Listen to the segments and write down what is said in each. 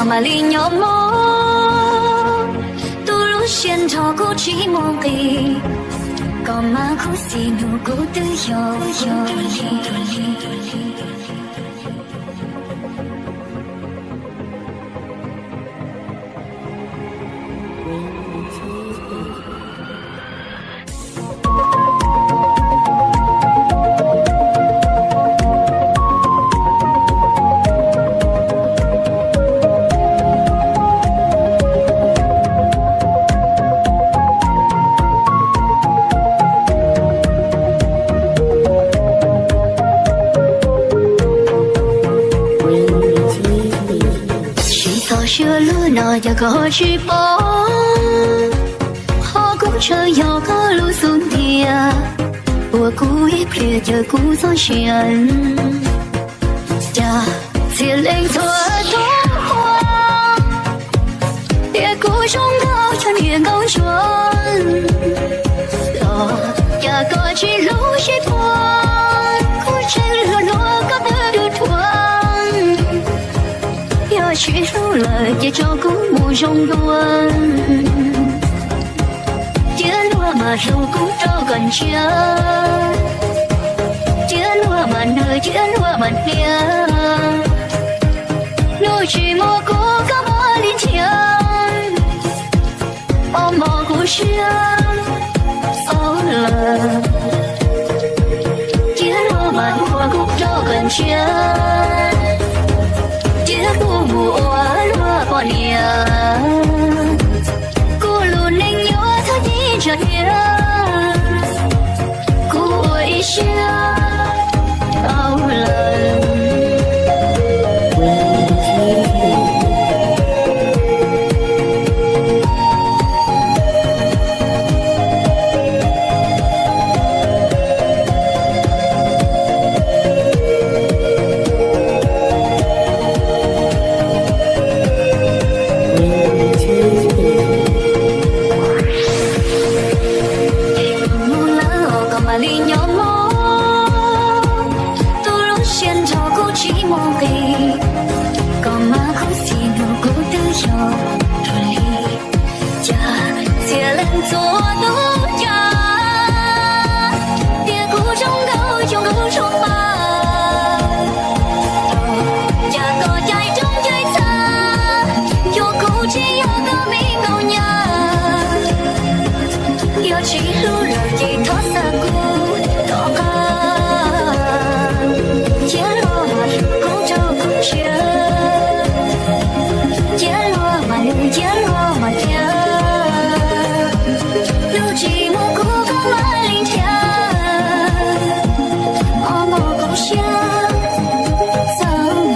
Mam li nyob mog, tus lub siab nrho kuj tsis muaj nqis, koj mas khuv xim nug kuv twb yog yog li. Tsis txhob siab luag no yog koj tsis paub, ho kuv tseem yog koj lub xub ntiag, ua kuv ib pliag ces kuv txhob sia. Cas txhia leej txhua tus ua, tias kuv zoo nkauj cov niag nkauj ntsuag los, cas koj tsis hlub sib puag, kuv tseem hluas hluas koj twb tu thuam. Yog tsis hlub lawm ces tso kuv mus zoo dua. Cia luag mas hlub kuv rau kom ntsiag, cia luag mas nws cia luag mas hnia. Hnub tsis muaj kuv koj mam li nrhiav, o mog kuv siab xaus lawm. Cia luag mas hlub kuv rau kom ntsiag, cia kuv mus ua luag poj niam. Kuv lub neej yuav txhob ntsib ntshav nyiaj, kuv ua ib siab xaus lawm. Mus lawm os koj mam li nyob mog, tus lub siab nrho kuj tsis muaj nqis, koj mas khuv xim nug kuv twb yog luag li. Cas txhia leej txhua tus ua cas, tias kuv zoo nkauj zoo nkauj zoo mas, cas koj caij roob caij txha, yuav kuv tsis yog koj me nkauj nyab. Yog tsis hlub lawm ces thov xa kuv tom qab, cia luag mas hlub kuv rau kom ntsiag, cia luag mas nws cia luag mas hnia. Hnub tsis muaj kuv koj mam li nrhiav, o mog kuv siab xaus lawm.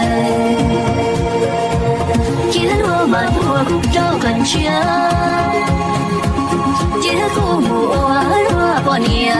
Cia luag mas hlub kuv rau kom ntsiag, cia kuv mus ua luag poj niam.